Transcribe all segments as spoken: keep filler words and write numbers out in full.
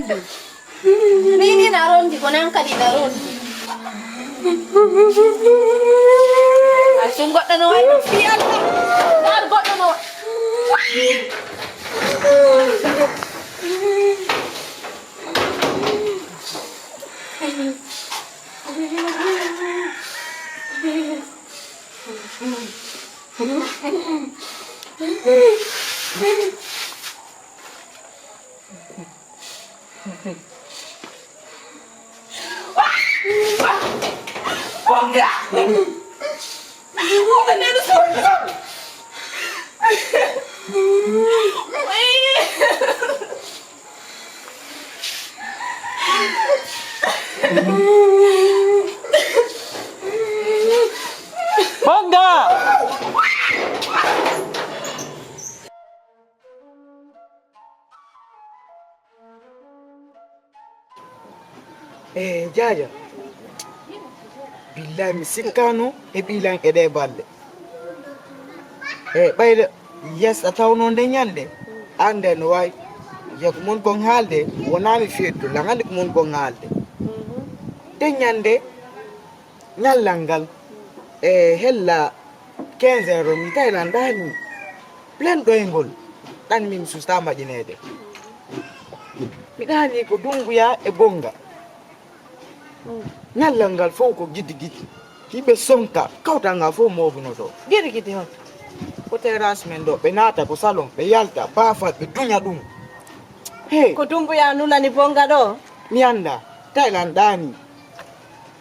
Ni, ni na rondi, ko nan kadi na rondi. A sun goɗɗo no wayi. Fi Allah. Ar goɗɗo no wayi. Bonga! E jaaja, billahi mi sikkano e ɓilan e ɗe balɗe. E ɓayde yes a tawno nde ñande, ande no wawi. Ye ko mon kon haalde, wona mi fetto, lan andi ko mon kon haalde. Nde ñande, ñallal ngal, e hella quinze heures, mi tawi lan ɗaani. Plen ɗoyngol, ɗan min susta maƴineede. Mi ɗaani ko Dumbuya e Bonga. Ñallal ngal fof ko giddi giddi. Yimɓe sonka, kawtal ngal fof moobunoto. Giddi giddi hon? Ko terrasse men ɗo, ɓe naata ko salon, ɓe yalta, baafal, ɓe duña ɗum. He. Ko Dumbuya nulani Bonga ɗo? Mi annda, tawi lan ɗaani.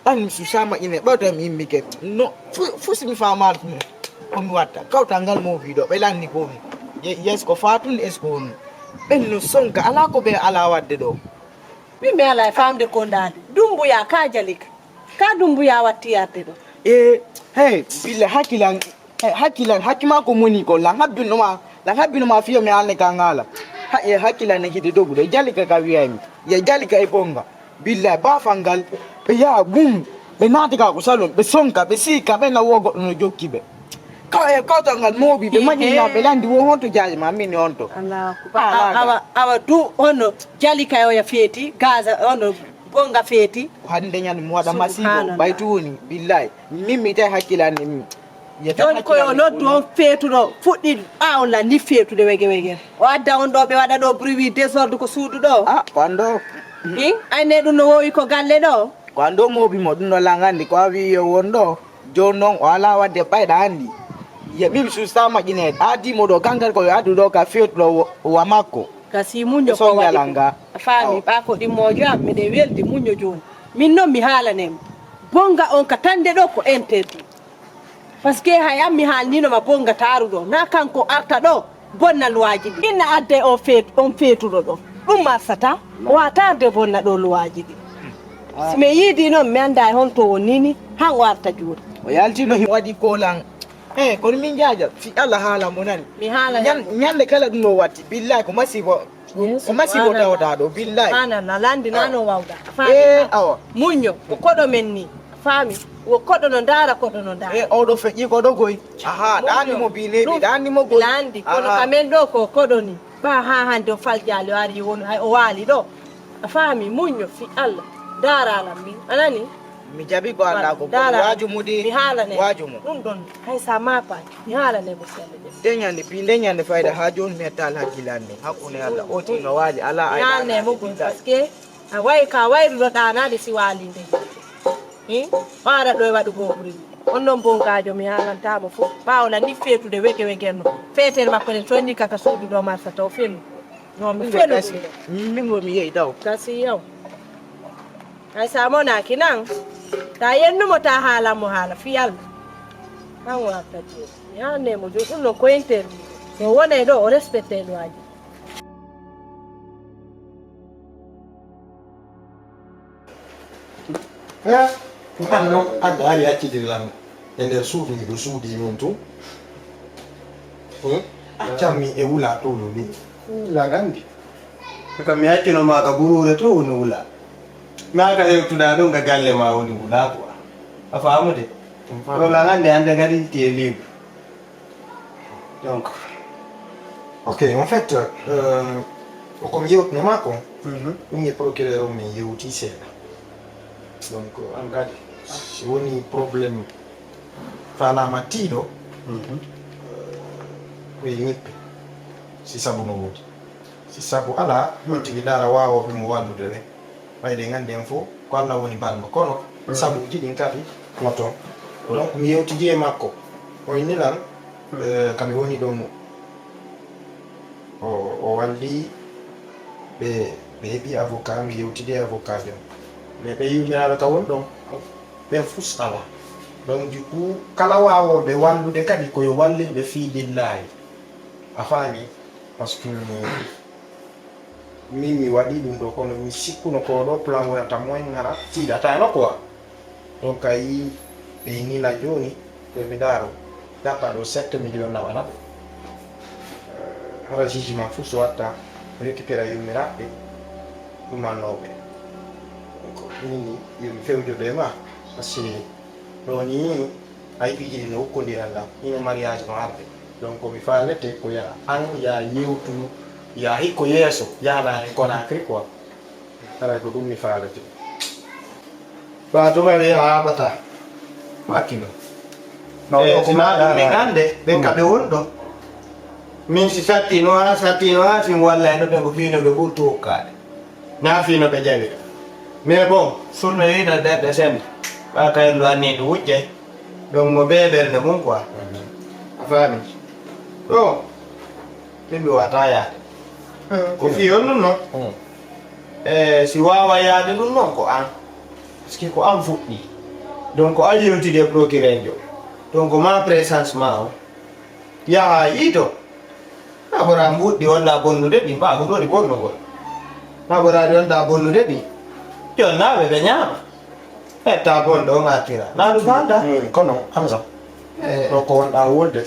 An mi susa maƴine ɓawta mi immike. No, fu, fu si mi faamaali ko mi, ko mi watta. Kawtal ngal moobi ɗo, ɓe lanni ko mi. Ye, yes ko fatunde, es ko mi. Ɓen no sonka, alaa ko ɓe alaa waɗde ɗo. Min mi alaa e faamde ko ndaade. Dumbuya ka Jalika. Ka Dumbuya watti arde ɗo. E, hey, billa hakkilan, hey, hakkilan, hakki ma ko moni ko. Lan habbino ma, lan habbino ma fiyo mi alne ka ngala. Ha, e hakkilan ne hide dogude. Jalika ka wiyami. Ye Jalika e Bonga. Billahi, baafal ngal, ɓe yaha gum, ɓe naati ka ko salon, ɓe sonka, ɓe siika, ɓe na wo goɗɗo no jokki ɓe. Ka, e kawtal ngal moobi, ɓe mañi na, ɓe landi wo honto jaaji ma, min honto. Allahu akbar. Awa, awa, awa, du ono Jalika oya feeti, Gaza ono Bonga feeti. Hande ñande mi waɗa masibo, subhanallah. Ɓay tuuni, billahi. Min mi tawi hakkilande min. Jooni ko yo noddu on feetuɗo, fuɗɗi ɓaawo lanni feetude wege wege. O adda on ɗo ɓe waɗa ɗo bruit désordre ko suudu ɗo. Ah, ko an ɗo. Hin, ayne ɗum no wowi ko galle ɗo. Ko an ɗo moobi mo, ɗum ɗo langandi, ko a wi yo won ɗo. Jooni noon o alaa waɗde ɓayɗa anndi. Ye ɓim suusta maƴƴineede, a addi mo ɗo, kankadi ko yo addu ɗo ka feetuɗo wa makko. Gasi muñño ko waɗi. A faami, ɓa ko ɗimmoojo am, miɗen weldi muñño jooni. Min noon mi haalane mo. Bonga on ka tande ɗo ko interdit. Parce que hay an mi haalnino ma Bonga taaruɗo, na kanko arta ɗo bonna luwaaji ɗi. Inna adde on feet-, on feetuɗo ɗo. Ɗum arsata, o wata arde bonna ɗo luwaaji ɗi. Si mi yiidi noon, mi annda e honto woni ni, han o arta juuɗe. O yaltino himo waɗi kolan. Eh, kono min jaaja, fi Allah haala mo nani. Mi haala. Ñan-, ñande kala ɗum o watti, billahi ko masibo. Yeesu, ko masibo subhanallah. Tawata ɗo, billahi. Subhanallah, landi nano wawda. Faami. Eh, awa. Muñño, ko koɗo men ni. Faami. Wo koɗo no ndaara, koɗo no ndaara. Eh, oɗo feƴƴi koɗo goy. Aha, ɗaani mo bi neeɓi, ɗaani mo goy. Landi, kono ka men ɗo ko koɗo ni. Ba ha hande o faljaali o ari woni hay o waali ɗo. A faami, muñño fi Allah. Ndaara lan min. A nani? Mi jaɓi ko anndaa ko, kono waaju mo de, mi haalane. Waaju mo. Ɗum ɗon, hay sa maapaaki, mi haalane mo sella de. Nde ñande, bi nde ñande fayda haa jooni mi hettaali hakkilande. Hakkunde Allah, o tino waali, alaa ay. Mi haalane mo gol, parce que a way ka wayruno ɗaanaade si waali nde. Hi? O ara ɗo e waɗu goo ɓuri. On ɗon bongaajo, mi haalanta mo fof. Ɓaawo la ni feetude wege wege no. Feetere makko ɗen, so ni kaka suudu ɗo marsa taw fenu. No, mi fenu. Min ngo mi yehi taw. Kasi yaw. Hay sa monaaki nan, ta yennumo, ta haalanmo haala fii Allah. Han o arta jeeɗi. Mi haalnee mo jooni, ɗum noon ko interdit. So o wonay ɗo, o respectay loi ji. Eh, ɗum ɗum noon, adda ari accitiri lan e nder suudu, miɗo suudi min tun. Hmm? Accammi e wula towlo ni. Wula gandi. Ko kam mi accino ma ka buruure to woni wula. Ma ka hewtuɗa ɗon ka galle ma woni wula quoi. A faamude? Ko la gandi hande kadi tu es libre. Donc. Ok, en fait, euh, Ko ko mi yewtuno maa kon, ɗum e procureur o min yewti seeɗa. Donc, an kadi, si woni problème faalaama tiiɗo, ko e ñippe, si sabu no woodi. Si sabu alaa, on tigi ndaara waawooɓe mo wallude ɓe. Ɓayde nganndi en fof, ko Allah woni ballo. Kono, sabuuji ɗin kadi no toon. Donc, mi yewtidi e makko. O inni lan, eh, kadi woni ɗon o, o walli ɓe, ɓe heɓi avocat, mi yewtidi e avocat ɓen. Mais ɓe yummiraaɓe ka woni ɗon, ɓen fus alaa. Donc, du coup, kala waawooɓe wallude kadi, ko yo wallin ɓe fii lillaahi. A faami? Parce que min mi waɗi ɗum ɗo, kono mi sikkuno ko ɗo plan wonata moyen ngara tiiɗataano quoi. Donc, a yii ɓe nila jooni, ɓe mi ndaaro, ɗaɓɓa ɗo sept millions nawana ɓe. Eh, hara jugement fof so watta, récupéra yummiraaɓe, ɗumannooɓe. Donc, min ni, yo mi fewjo ɓe ma, parce que ɗo ni, ay piiji ɗi no ukkondiran lam, ino mariage no arde. Donc, mi faalete ko ya an ya yewtu, ya hikko yeeso, ya laare Conakry quoi. Haray ko ɗum mi faalete. Ba tuma wi a haɓata. Hakkilo. No, eh, ko ma ɗum mi gande, ɓen ka ɓe woni ɗo. Min si sattino ha, sattino ha, si mi walla e ɗo ɓe ko fino ɓe ɓurtu hokkaade. Na fino ɓe jawi. Mais bon, sunno yino ɓerɗe sembe. Ba kay lo anni ɗum wujje. Donc mo be ɓernde mum quoi. A faami? Ɗo, min mi wata yaade. Ko fii on ɗum noon. E si waawa yaade ɗum noon ko an. Parce que ko an fuɗɗi. Donc ko an yewtide e procureur jo. Donc ma présence ma o. Yaha yiito. Na ɓura mbuɗɗi walla bonnude ɗi, mbaa ko ɗori bonnugol. Na ɓura ɗi walla bonnude ɗi. Jonnaaɓe ɓe ñaama. Etta bonɗo on artira. Na ɗum falda. Mm, kono, Hamza, eh, ɗo ko wonɗa wolde,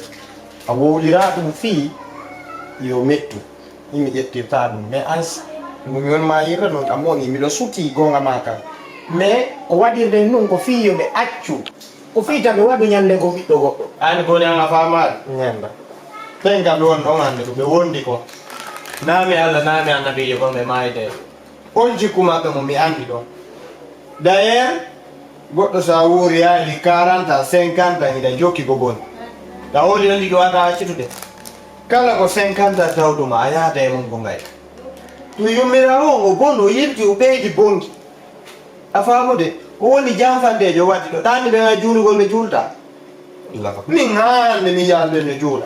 a wowlira ɗum fii yo mettu. Imi ƴettirta ɗum. Mais an, ɗum yon ma yirre noon, amoni, miɗo suti gonga ma kan. Mais ko waɗirde nun ko fii yo ɓe accu. Ko fii taɓe waɗu ñande ko ɓiɗɗo goɗɗo. An ko ne an a faamaali? Ñanda. Ɓen kam ɗum won ɗon hannde ko ɓe wondi ko. Naami Allah, naami annabiijo kon ɓe maayde. On jikku maɓɓe mo mi anndi ɗon. D'ailleurs, goɗɗo so a wuuri yaali quarante ans, cinquante ans, hiɗa jokki ko boni. Ta woni on ɗiɗo wata accitude. Kala ko cinquante ans tawduma, a yahata e mum ko ngay. Ɗum yummira o, o bon, o yilti, o ɓeydi bonki. A faamude, ko woni janfandeejo waɗi ɗo? Ɗaanni ɓe ngaa juulugol ɓe juulta. Min haande mi yaalde mi juula.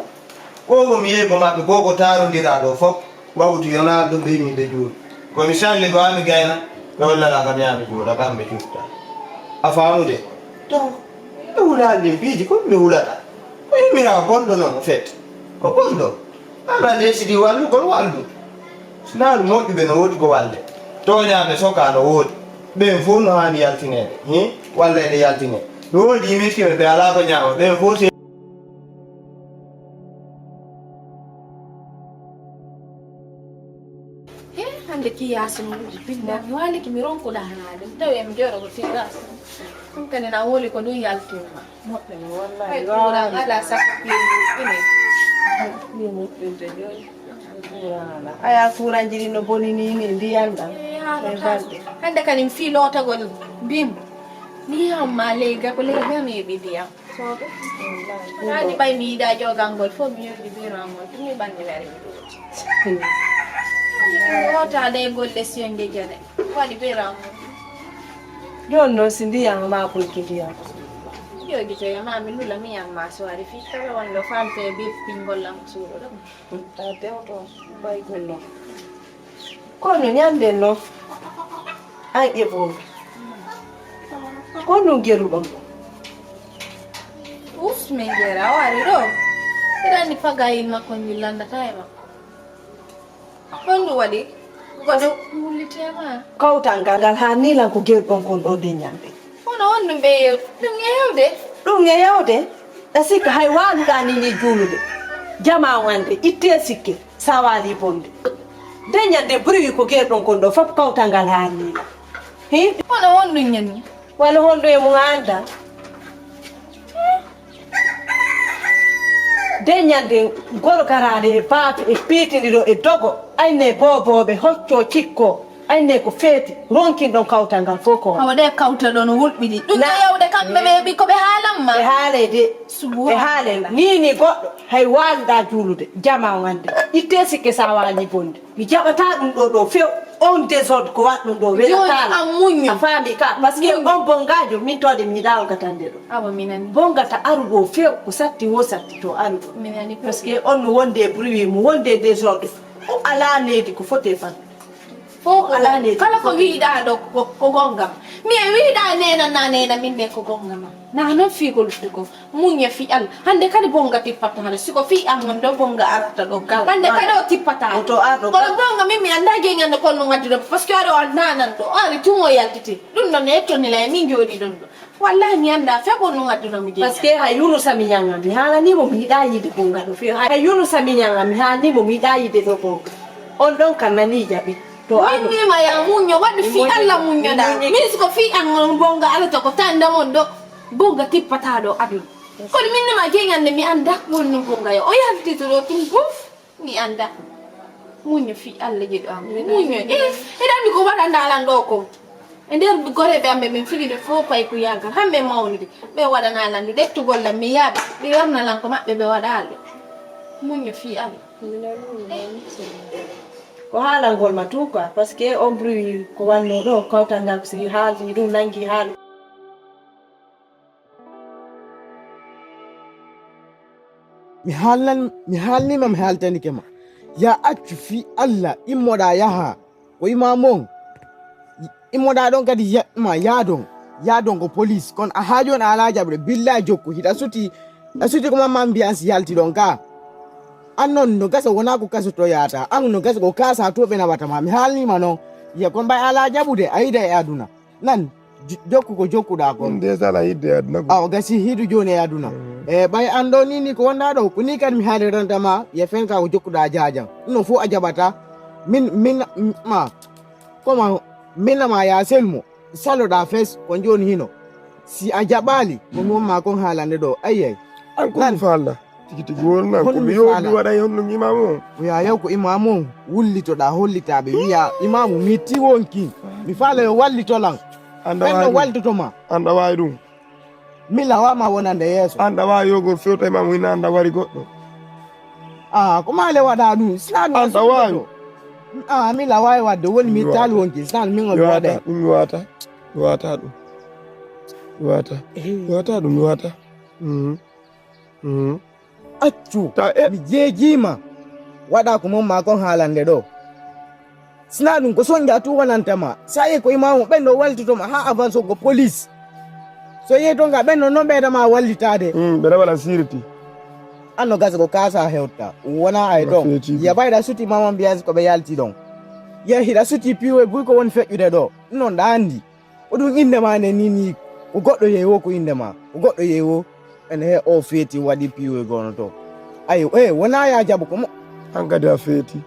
Ko ko mi yehi ko maɓɓe, ko ko taarondiraa ɗo fof, wawtu yonaade ɗum ɓe yimɓe juula. Ko mi salli ko ami gayna, ɓe hollata kam yaa mi juula, kam mi juulta. A faamude? To, ɓe wulaani ɗin piiji, ko mi wulata? Ko yimira bonɗo noon, fet. Ko bonɗo. Ala lesdi wallugol wallu. Sinaa moƴƴuɓe no woodi ko walde. Tooñaaɓe sokaa no woodi. Ɓeen fof no haani yaltineede. Hi? Walla eɗe yaltinee. No woodi miskiiɓe ɓe alaa ko ñaama. Ɓeen fof si He, hannde ki Yaasin wuli. Billahi, mi waaliki mi ronkuɗaa hanaade. Mi tawi emi jooɗo ko tiraas. Ɗum kadi na woli ko ɗum yaltinma. Moƴƴa mi wallahi. Hay kuuran alaa sakko piye moƴƴine. Piye moƴƴinde jooni. Kuuran alaa. Aya kuuranji ɗi no boni ni, ni ndiyan ɗan. E balɗe. Hannde kadi mi fii lootagol mbim. Ndiyam ma leyga ko leyga mi heɓi ndiyam. Sooɓe. Wallahi. Wallahi. Ɓay mi yiɗaa jogangol fof mi yewdi biro am on. Ɗum mi ɓanni wari mi ɗum. Wota de golle siyo njejere. Waɗi biro am on. Jooni noon si ndiyam ma ko ndiyam. Yogitoya ma mi lula mi yamma soirée fii tawa wonno falte be ɓinngol am suuɗo ɗum. Ta tewto baygol noon. Kono ñande noon an ƴeɓomi. Ko ɗum geruɗon ɗo? Uf, min gera o ari ɗo. Hiɗa anndi fagayil makko min lanndata e makko. Honɗum waɗi? Goɗɗo wullitema. Kawtal ngal ngal haa nilan ko gerɗon kon ɗo nde ñande. Kono honɗum ɓe yew-, ɗum e yewde? Ɗum e yewde? E sikka hay waaluɗaa ni ni juulude. Jama wande, itte sikke, sa waali bonde. Nde ñande bruit ko gerɗon kon ɗo fof kawtal ngal haa nilan. Hi? Kono honɗum ñanni? Walla honɗum e mum annda? Nde ñande gorgaraade e baaba e piitiniɗo e dogo. Ayne boobooɓe, hoccoo cikkoo. Ayne ko feeti, ronkin ɗon kawtal ngal fof ko. Awa ɗe kawtal ɗon wulɓiɗi. Ɗum na- ɗo yawde kamɓe ɓe ɓi ko ɓe haalan ma. Ɓe haalay de. Subhanallah. Ɓe haalay. Nii nii goɗɗo, hay waaluɗaa juulude, jamaa o annde. Ittee sikke so a waali bonde. Mi jaɓataa ɗum ɗo ɗo few. On désordre ko waɗ ɗum ɗo welataa. Jooni a muñño. A faami ka, parce que on bongaajo, min tawde mi yiɗaa on katande ɗo. Awa mi nani. Bongata aru ɗo few, ko satti wo satti to aru ɗo. Mi nani. Parce que on no wonde e bruit, mo wonde e désordre. O alaa needi ko foti e fan. Fof alaa needi. Kala ko wiiɗaa ɗo ko, ko gonga ma. Mi e wiiɗaa neena na neena min ne ko gonga ma. Na noon fii ko luɗɗi ko. Muñña fii Allah. Hannde kadi bonga tippata hannde. Si ko fii an woni ɗo bonga arata ɗo. Kala. Hannde kadi o tippata. Kono bonga min mi anndaa geñande kon no ngaddude. Parce que aɗo anndaa nan ɗo. O ari tun o yaltiti. Ɗum ɗon e toni la e min jooɗi ɗon ɗo. Wallahi mi anndaa fego no ngadduno mi. Parce que hay Yunusa Miñaŋa mi haalanii mo mi yiɗaa yiide bonga ɗo few. Hay Yunusa Miñaŋa mi haalanii mo mi yiɗaa yiide ɗo bonga. On ɗon kam nanii jaɓi. To min nima ya muñño waɗi fii Allah muññoɗaa. Min si ko fii an on bonga alata ko tanda mon ɗo. Bonga tippata ɗo aduna. Kono min nima geñande mi anndaa ko woni no bonga yo. O yaltiti ɗo tun fof. Mi anndaa. Muñño fii Allah jiɗo am. Muñño. E, eɗa anndi ko waɗanɗaa lan ɗo ko. E nder goreeɓe am ɓe min fili ɓe fof paykuyaagal. Hamɓe mawnidi. Ɓe waɗanaa lan ɗo ƴettugol lan mi yaaɓa. Ɓe yorna lan ko maɓɓe ɓe waɗaa ɗo. Muñño fii Allah. Ko haalangol ma tout quoi, parce que on bruit ko wannoo ɗo, kawtal ngal ko sigi haaldi ɗum nangi haala. Mi haalnan, mi haalniima, mi haaltanike ma. Yaa accu fii Allah, immoɗaa yahaa. Ko imaam on. Immoɗaa ɗon kadi ya-, ma yaadon. Yaadon ko police. Kono a haaju on a alaa jaɓude. Billaahi jokku. Hiɗa suti, a suti ko mamma ambiance yalti ɗon ka. An non no gasa wonaa ko kaso to yaata. An no gasa ko kaasa to ɓe nawata ma. Mi haalniima non. Ya kon ɓay alaa jaɓude. A yiɗa e aduna. Nan, j-, jokku ko jokkuɗaa kon. Ɗum déjà la yidde e aduna ko. Awa gasi hiɗu jooni e aduna. Mm. E ɓay an ɗo ni, ni ko wonɗaa ɗo, ko ni kadi mi haaliranta ma, ye fen ka ko jokkuɗaa jaajan. Ɗum ɗo fof a jaɓataa. Min, min, m-, ma, koma, min ma ya selmo, saloɗaa fes, ko jooni hino. Si a jaɓaali, ko mi won ma kon haalande ɗo. Ayyay. An ko mi faalɗaa. Tigi tigi won nan ko mi yo mi waɗa e honno mi imaamu on. Ko yaa yaw ko imaamu on wullitoɗaa hollitaaɓe wiya imaamu mi tiwonki mi faala yo wallito lan. Ɓen no wallitoto ma. An ɗa waawi ɗum. Mi lawaama wonande yeeso. An ɗa waawi yogol fewta imaamu ina an ɗa wari goɗɗo. Ah, ko maale waɗa ɗum sina ɗum. An ɗa waawi. Ah, mi lawaawi waɗde woni mi taal wonki sina min on waɗa. Ɗum mi waata. Mi waata ɗum. Mi waata. Mi waata ɗum mi waata. Mhm. Mhm. Accu. Ta e- mi jeejiima. Waɗa ko mon maa kon haalande ɗo. Sina ɗum ko sonja tu wonanta ma. Sa yehi ko imaamu ɓen ɗo wallitoto ma haa avance ko police. So yehi toon ka ɓen ɗo non ɓeyda ma wallitaade. Mm, ɓe ɗaɓala siriti. An no gasa ko kaasa hewta. Wona ay ɗon. Ya ɓayɗa suti mama mbiya ko ɓe yalti ɗon. Ya hiɗa suti piwe buy ko woni feƴƴude ɗo. Ɗum non ɗa anndi. Ko ɗum innde maa nde nii nii, ko goɗɗo yehi woo ko innde maa, ko goɗɗo yehi woo, ene he o feeti waɗi piiwoy goono to. Ayo, eh, wonaa yaa jaɓu ko mo. An kadi a feeti.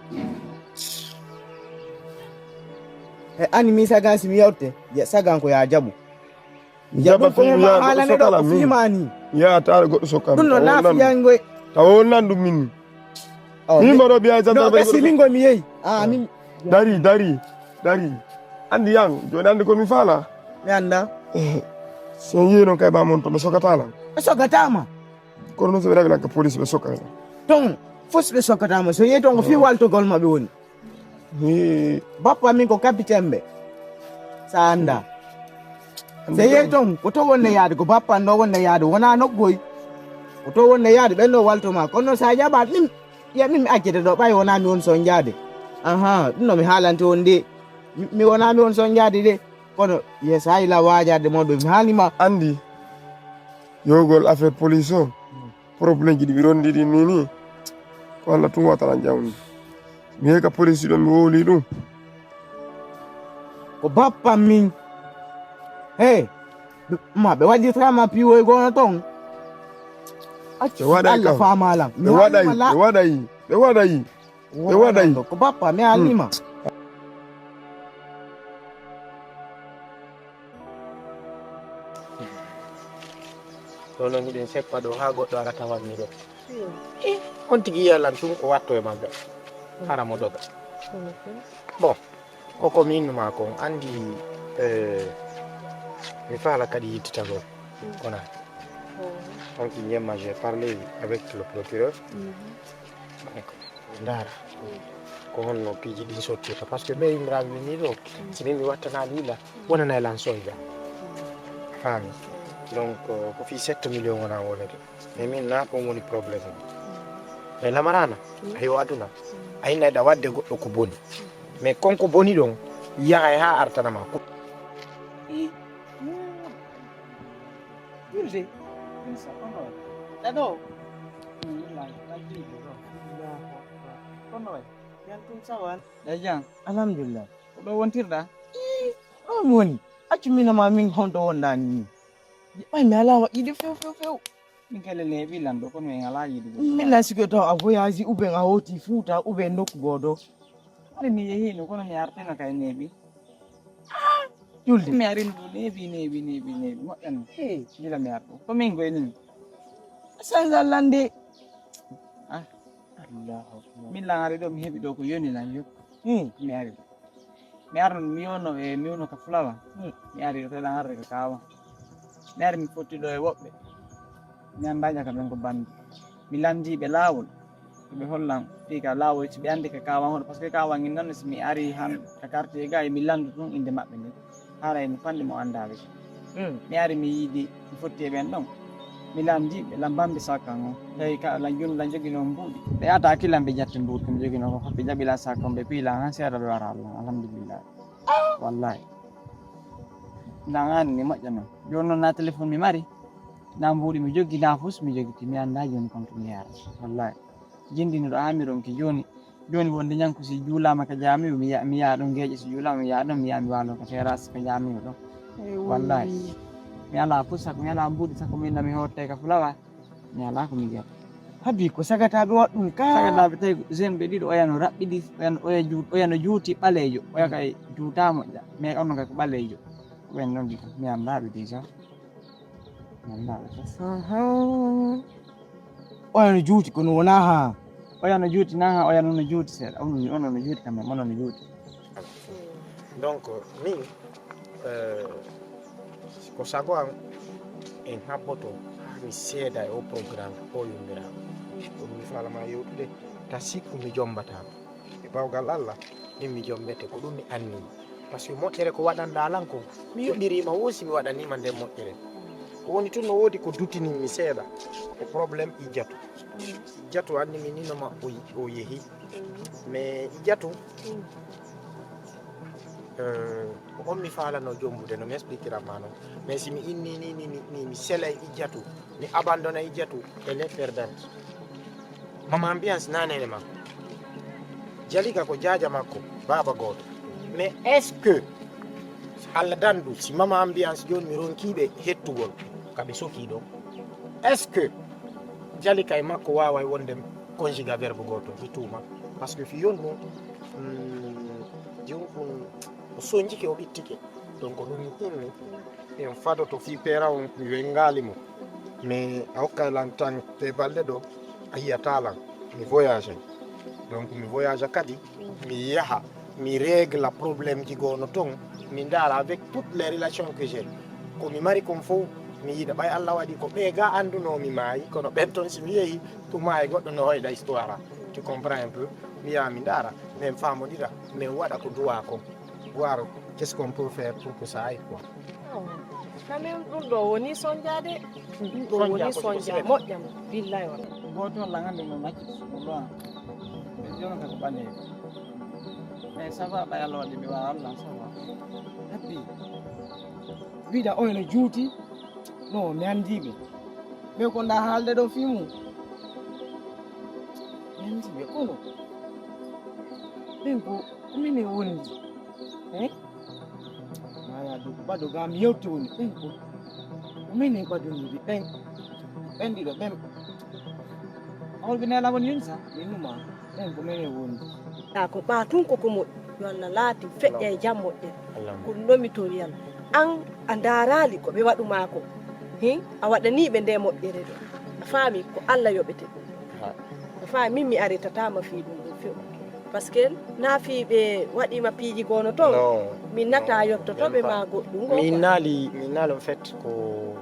E ani mi sagan si mi yewte, je sagan ko yaa jaɓu. Jaɓa ɗum ko fii mo yaa goɗɗo haalane ɗo sokala ko min. Fii maa nii. Yaa taare goɗɗo sokala min. Ɗum no naafiyangoy. Tawa on nan ɗum min nii. Min mbaɗo biya gendarme. Ɗo ɓe silingo mi yehi. Ah, min. Dari, dari, dari. Anndi yan, jooni anndi ko mi faala. Mi annda. Eh, so yehi noon kay ba mon to ɓe sokata lan. Ɓe sokata ma. Kono noon so ɓe rawi lan ka police ɓe sokata lan. Ton, fos ɓe sokata ma. So yehi toon ko fii waltogol ma ɓe woni. Hee. Bappa min ko capitaine ɓe. Sa annda. So yehi toon, ko to wonde yaade, ko bappa an ɗo wonde yaade, wonaa nokkoy. Ko to wonde yaade, ɓen ɗo walto ma. Kono noon sa jaɓaat min, ya min mi accete ɗo, ɓay wonaa mi won sonjaade. Ahaa, ɗum no mi haalante on de. Mi, mi wonaa mi won sonjaade de. Kono ye sa ila waajaade mo ɗo, mi haalni ma. Anndi, yogol affaire police o. Problème ji ɗi mi ronndi ɗin nii nii. Ko Allah tun wataran jawni. Mi yehi ka police ɗon mi wowli ɗum. Ko bappa min. Hey, ma ɓe waɗirta ma piiwoy goono ton. Accu Allah faama lan. Ɓe waɗay, ɓe waɗay, ɓe waɗay. Ɓe waɗay. Ko bappa mi haalni ma. Ɗo noon hiɗen seppa ɗo haa goɗɗo ara tawanmi ɗo. Eh, on tigi yiya lan tun ko watto e magga. Hara mo doga. Bon, koko mi innuma kon, anndi, eh, mi faala kadi yittitagol. Kona. Donc, Njemma, j'ai parlé avec le procureur. Donc, ndaara. Ko honno piiji ɗin sottirta. Parce que ɓe yimɓiraaɓe ɓe ni ɗo, si min mi wattanaali yila, wonana e lan soyga. Faami. Donc, ko fii sept millions wona wonede. Mais min na ɗum woni problème o. Mais lamarana, ayo aduna. A hinna eɗa wadde goɗɗo ko boni. Mais kon ko boni ɗon, yahay ha artana ma. Julde. Ɗaɗo. Kono way. Yan tum sawan. Ɗa jam. Alhamdulillah. Ko ɗo wontirɗa? Ii, ɗo mi woni. Accu min ma min honto wonɗa ni. Ɓay mi alaa waɗɗiide few, few, few. Min kala neeɓi lan ɗo, kono en alaa yiɗude. Min lan siko taw a voyage, ou bien a hooti Fuuta, ou bien nokku goo ɗo. Hade mi yehiino, kono mi artino kay neeɓi. Julde. Mi arino ɗo neeɓi, neeɓi, neeɓi, neeɓi. Moƴƴan. Hey. Gila mi arɗo. Ko min goy nin. Sanza lande. Ah, Allahu Akbar. Min lan ari ɗo, mi heɓi ɗo ko yoni lan yo. Hmm. Mi ari ɗo. Mi arno, mi yono, e, mi yono ka fulawa. Hmm. Mi ari ɗo, lan arde ka kawa. Mi ari mi fotti ɗo e woɓɓe. Mi anndaa ƴaka ɓen ko banndu. Mi lanndii ɓe laawol. Ko ɓe hollan fii ka laawol, si ɓe anndi ka kaawan hoto, parce que kaawan ngin noon, si mi ari han ka quartier ga, mi lanndu tun innde maɓɓe nden. Haray mi fanɗi mo anndaa ɓe. Mm. Mi ari mi yiidi, mi fotti e ɓen ɗon. Mi lanndii ɓe, lan bambi sakkan on. Tawi ka, lan jun, lan joginoo mbuuɗi. Ɓe ata kilan ɓe jatti mbuuɗi, ko mi joginoo ko, ɓe jaɓi lan sakkan, ɓe piilan han seeɗa ɓe wara Allah. Alhamdulillah. Wallahi. Ndan an ni moƴƴa non. Jooni non na téléphone mi mari, na mbuuɗi mi joggi, na fus mi joggiti, mi anndaa jooni kon to mi yaara. Wallahi. Jindini ɗo haa mi ronki jooni. Jooni wonde ñanko si juulaama ka jaamiyo, mi ya-, mi yaha ɗon geeƴe si juulaama, mi yaha ɗon, mi yaha mi waalo ka terrasse ka jaamiyo ɗon. Wallahi. Mi alaa fus sakko, mi alaa mbuuɗi sakko, min na mi hotte ka fulawa. Mi alaa ko mi wiyata. Habi ko sagataaɓe waɗ ɗum ka. Sagataaɓe tawi ko jeune ɓe ɗiɗo, oya no raɓɓiɗi, oya no, oya juut-, oya no juuti ɓaleejo, oya kay juutaa moƴƴa, mais on kay ko ɓaleejo. Ko ɓen ɗon ɗiɗo, mi anndaa ɓe déjà. Mi anndaa ɓe fes. Ahan. Oya no juuti, kono wonaa haa. Oya no juuti, naa haa, oya no, no juuti seeɗa. On, on no juuti quand même, on no juuti. Donc, min, eh, ko sago am en habboto haa mi seeda e o programme o yummiraaɗo. Ɗum mi faalama yewtude, ta sikku mi jombataama. E bawgal Allah, min mi jombete, ko ɗum mi anni. Parce que moƴƴere ko waɗanɗaa lan kon, mi yoɓiriima wo si mi waɗaniima nden moƴƴere. Ko woni tun no woodi ko dutinin mi seeɗa, ko problème Ijjatu. Ijjatu anndi mi ninoma o, o yehi. Mais Ijjatu, euh, ko on mi faalano jombude, no mi expliquera ma non. Mais si mi inni ni, ni, ni, ni mi selay Ijjatu, mi abandona Ijjatu, elle est perdante. Mama Ambiance nanene makko. Jalika ko jaaja makko, baaba gooto. Mais est-ce que Allah dandu si Mama Ambiance jooni mi ronkiiɓe hettugol, ka ɓe sokii ɗon? Est-ce que Jalika e makko waaway wonde conjuga verbe gooto? Mi tuuma. Parce que fi yonnu, mm, jonkun o sonjike, o ɓittike. Donc, ɗum mi inni, en fadoto fii peera on, mi wenngaali mo. Mais a hokkay lan tan te balɗe ɗo, a yiyataa lan. Mi voyage. Donc, mi voyage kadi, mi yaha, mi régla problème ji goono ton, mi ndaara avec toutes les relations que j'ai. Ko mi mari kon fof, mi yiɗa. Ɓay Allah waɗi ko ɓe ga anndunoo mi maayi, kono ɓen ton si mi yehi, tuma e goɗɗo no hoyɗa histoire. Tu comprends un peu? Mi yaha mi ndaara, min faamodira, min waɗa ko duwaa kon. Voir qu'est-ce qu'on peut faire pour que ça aille, quoi. Oh, quand même, ɗum ɗo woni sonjaade. Ɗum ɗo woni sonja moƴƴa mo. Billahi wala. Gooto on lan hannde mo macci mo ɗo an. Ɓe jonata ko ɓaleeɓe. Mais ça va, ɓay Allah waɗi mi waawa Allah, ça va. Happy. Wiɗa oyo no juuti. No, mi anndi ɓe. Ɓe ko nda haalde ɗo fii mum. Mi anndi ɓe kono. Ɓen ko, ko minen wondi. Eh? Maya dow ko ɓado ga mi yewti woni ɓen ko. Ko minen ɓadoniri ɓen. Ɓen ɗiɗo ɓen. Awol bi nela woni yunsa. Min numa. Ɓen ko minen wondi. Taa ko ɓaa tun koko moƴƴi. Yo Allah laati feƴƴa e jam moƴƴere. Ko ɗum ɗo mi tori Allah. An a ndaaraali ko ɓe waɗu maa ko. Hin? A waɗanii ɓe nde moƴƴere ɗo. A faami ko Allah yoɓete ɗum. A faami min mi aritataama fii ɗum ɗum few. Parce que na fii ɓe waɗiima piiji goono toon, min nata yottoto ɓe ma goɗɗum. Min naali, min naali en fait ko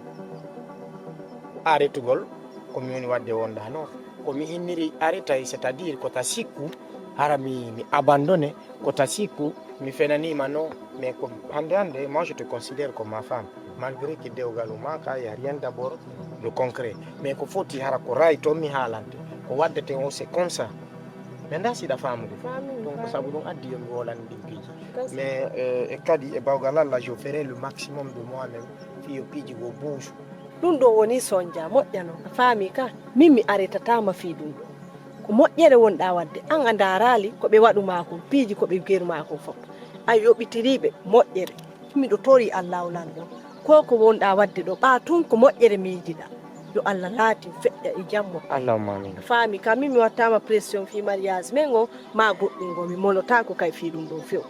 aretugol ko mi woni waɗde wonda no. Ko mi inniri aretay, c'est-à-dire ko ta sikku hara mi, mi abandonné, ko ta sikku mi fenaniima no. Mais ko hannde hannde, moi je te considère comme ma femme. Malgré que dewgal o maaka, y a rien d'abord de concret. Mais ko foti hara ko raay toon mi haalante. Ko waddete o, c'est comme ça. Mais nda siɗa faamude. Donc ko sabu ɗum addi yo mi wolani ɗin piiji. Mais euh, e kadi e bawgal Allah, je ferai le maximum de moi-même fii yo piiji go bouge. Ɗum ɗo woni sonja moƴƴano, a faami ka? Min mi aretataama fii ɗum ɗo. Ko moƴƴere wonɗa waɗde, an a ndaaraali ko ɓe waɗu maa kon, piiji ko ɓe geru maa kon fof. A yoɓitirii ɓe moƴƴere. Miɗo tori Allahu lanɗo. Ko ko wonɗa waɗde ɗo, ɓaa tun ko moƴƴere miijiɗa. Yo Allah laatin feƴƴa e jam moƴƴere. Allahumma amin. A faami ka? Min mi wattaama pression fii mariage men o, ma goɗɗum ngo, mi molotaako kay fii ɗum ɗo few.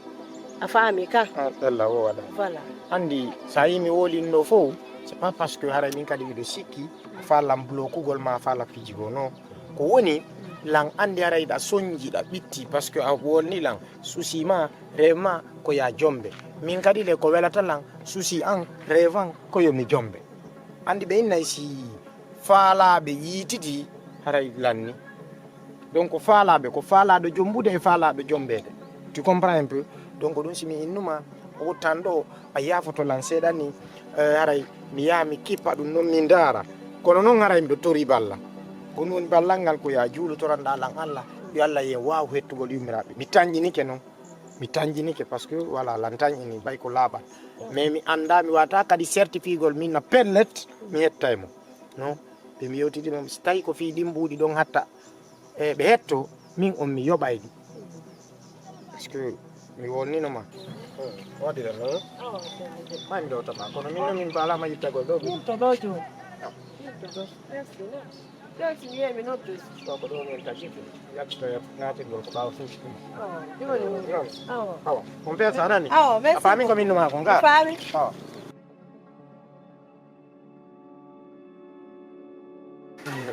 A faami ka? Ah, Allah o waɗa. Voilà. Anndi, so a yii mi woolinno fof, c'est pas parce que haray min kadi miɗo sikki, a faalan blokugol ma, a faala piiji goo, non. Ko woni, lan anndi haray ɗa sonji, ɗa ɓitti, parce que a wolni lan, souci ma, rêve ma, ko ya jombe. Min kadi le, ko welata lan, souci an, rêve an, ko yo mi jombe. Anndi ɓe innay si faalaaɓe yiitidi, haray lanni. Donc ko faalaaɓe, ko faalaaɗo jombude e faalaaɗo jombeede. Tu comprends un peu? Donc ɗum si mi innuma o tan ɗo, a yaafoto lan seeɗa ni, eh, haray mi yaha mi kippa ɗum noon mi ndaara. Kono noon haray miɗo tori balla. Ko ɗum woni ballal ngal, ko ya juulutoranɗa lan Allah, yo Allah yen waaw hettugol yummiraaɓe. Mi tanƴinike noon. Mi tanƴinike parce que voilà, lan tanƴini bay ko laaɓal. Mais mi annda, mi wata kadi certifiegol min na pellet, mi hetta e mo. Non, ɓe mi yewtidi mo, so tawi ko fii ɗin mbuuɗi ɗon hatta, e ɓe hetto, min on mi yoɓay ɗum. Parce que mi wonnino ma. Waɗira non? Awa, ko wonde. Maa mi ɗowta ma, kono min no min mbaalama yittagol ɗo. Min to ɗo jooni. Min to ɗo. Merci, merci. Ɗo si mi yehi mi noddu. Ɗo ko ɗo min kadi. Yaltoto naatirgol ko ɓaawo suusi ɗum. Awa, jooni. Awa. Awa. On pesa nani? Awa, merci. A faami ko min numa ko nga? Faami. Awa.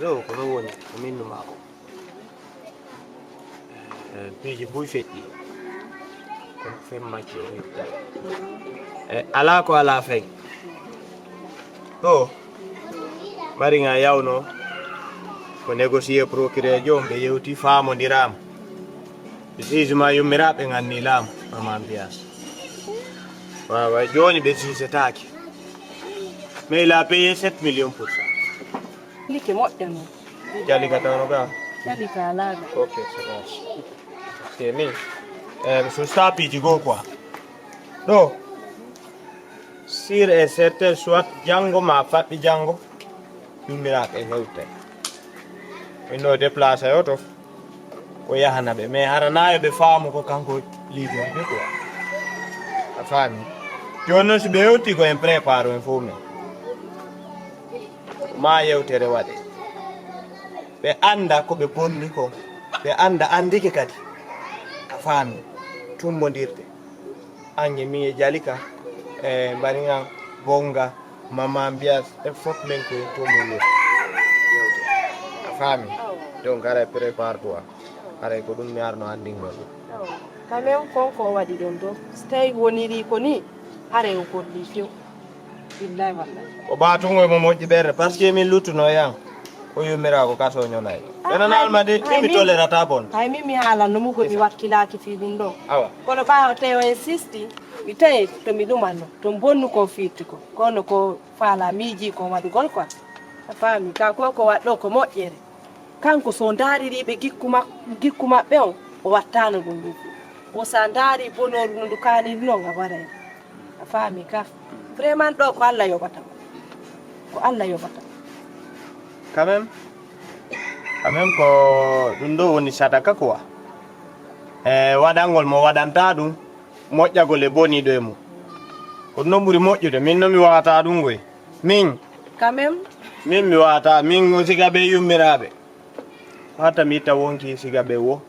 Ɗo ko non woni ko min numa ko. Eh, piiji buy feƴƴi. Kono fen macci o itta. Eh, alaa ko alaa fen. Ɗo, mari nga yawno. Ko négocier procureur joom ɓe yewti faamondiraama. Ɓe jugement yummiraaɓe nganni laamu, mama ambiance. Waawa, jooni ɓe jugetaaki. Mais il a payé sept millions pour ça. Like moƴƴa non. Jalika tawno ga? Jalika alaa ga. Ok, c'est bon. C'est min. Eh, mi susta piiji goo quoi. Ɗo. Sûr et certain, soit janngo ma faɓɓi janngo, yummiraaɓe hewte. Min ɗo déplacé o to, o yahana ɓe. Mais hara na yo ɓe faamu ko kanko liidoyɓe quoi. A faami? Jooni noon si ɓe yewti ko en prépare en fof men. Ma yewtere waɗe. Ɓe annda ko ɓe bonni kon. Ɓe annda, anndike kadi. A faami? Tummbondirde. Annge min e Jalika, e Mbaringan, Bonga, Mama Mbias, e fof men ko e tummbondirde. Yewte. A faami? Donc, haray prépare toi. Haray ko ɗum mi arno anndingol ɗum. Quand même, kon ko o waɗi ɗon ɗo. So tawi woniri ko ni, haray o golli few. Billahi wallahi. O ɓaatungo e mo moƴƴi ɓerde, parce que min luttuno e an. O yummiraa ko kaso ñonay. Ah, ɓenanal ma de, ay, min mi min tolerata bon. Ay, min mi haalanno mo ko mi wakkilaaki fii ɗum ɗo. Awa. Kono ɓaawo tawi o insisti, mi tawi to mi ɗumanno, to mi bonnu ko fiitti ko. Kono ko faala miiji ko waɗugol quoi. A faami, ka ko ko waɗɗo ko moƴƴere. Kanko so ndaariri ɓe gikku mak-, gikku maɓɓe on, o wattaano ɗum ɗum. Ko sa ndaari bonooru no ndu kaaniri noon, a waray. A faami ka? Vraiment ɗo ko Allah yoɓata. Ko Allah yoɓata. Quand même, quand même ko ɗum ɗo woni sadaka quoi. E waɗangol mo waɗanta ɗum, moƴƴagol e boniiɗo e mum. Ko ɗum ɗon ɓuri moƴƴude. Min no mi wata ɗum koy. Min. Quand même. Min mi wata, min siga ɓe yummiraaɓe. Hatta mi itta wonki siga ɓe wo.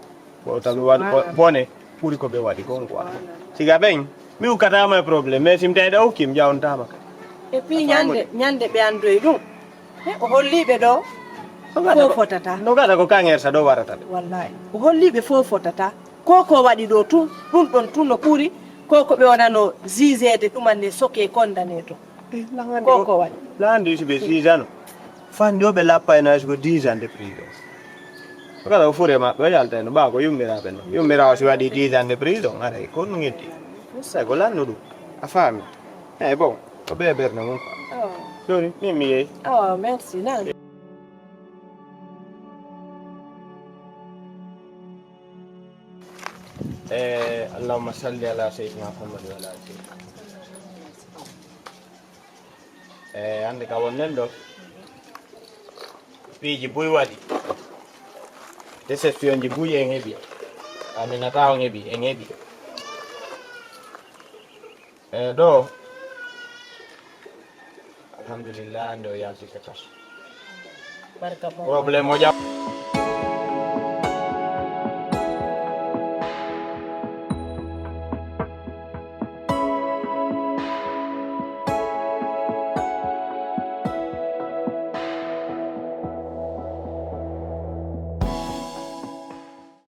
Ko tawi waɗi ko bone ɓuri ko ɓe waɗi kon quoi. Siga ɓen, mi ukkataama e problème, mais si mi tawi ɗa ukki, mi jawntaama ka. Et puis ñande, ñande ɓe anndoyi ɗum. He, o holli ɓe ɗo fof fotata. No gada ko kangersa ɗo warata ɓe. Wallahi. O holli ɓe fof fotata. Ko ko waɗi ɗo tun, ɗun ɗon tun no ɓuri ko ko ɓe wonano ziiseede ɗuman ne soke kondane to. Ko ko waɗi. Laandi si ɓe siisano. Fandi o ɓe lappayno hay si ko dix ans de prison. Kala o fure maɓɓe o yaltayno ɓaa ko yummiraaɓe no. Yummiraawo si waɗi dix ans de prison, aray ko ɗun ŋetti. Sai ko lannu ɗun. A faami? Eyi bon, ko ɓe ɓernde mum quoi. Joni, min mi yehi. Awa, merci. Nan. Eh, Allahumma salli ala sayyidina Muhammad wa ala ali sayyidina. Eh, hannde ka wonnen ɗo. Piiji buy waɗi. Déception ji buy en heɓi. Aminata on heɓi, en heɓi. Eh, ɗo. Alhamdulillah, hannde o yalti ka kaso. Barka mo. Problème o ƴaw.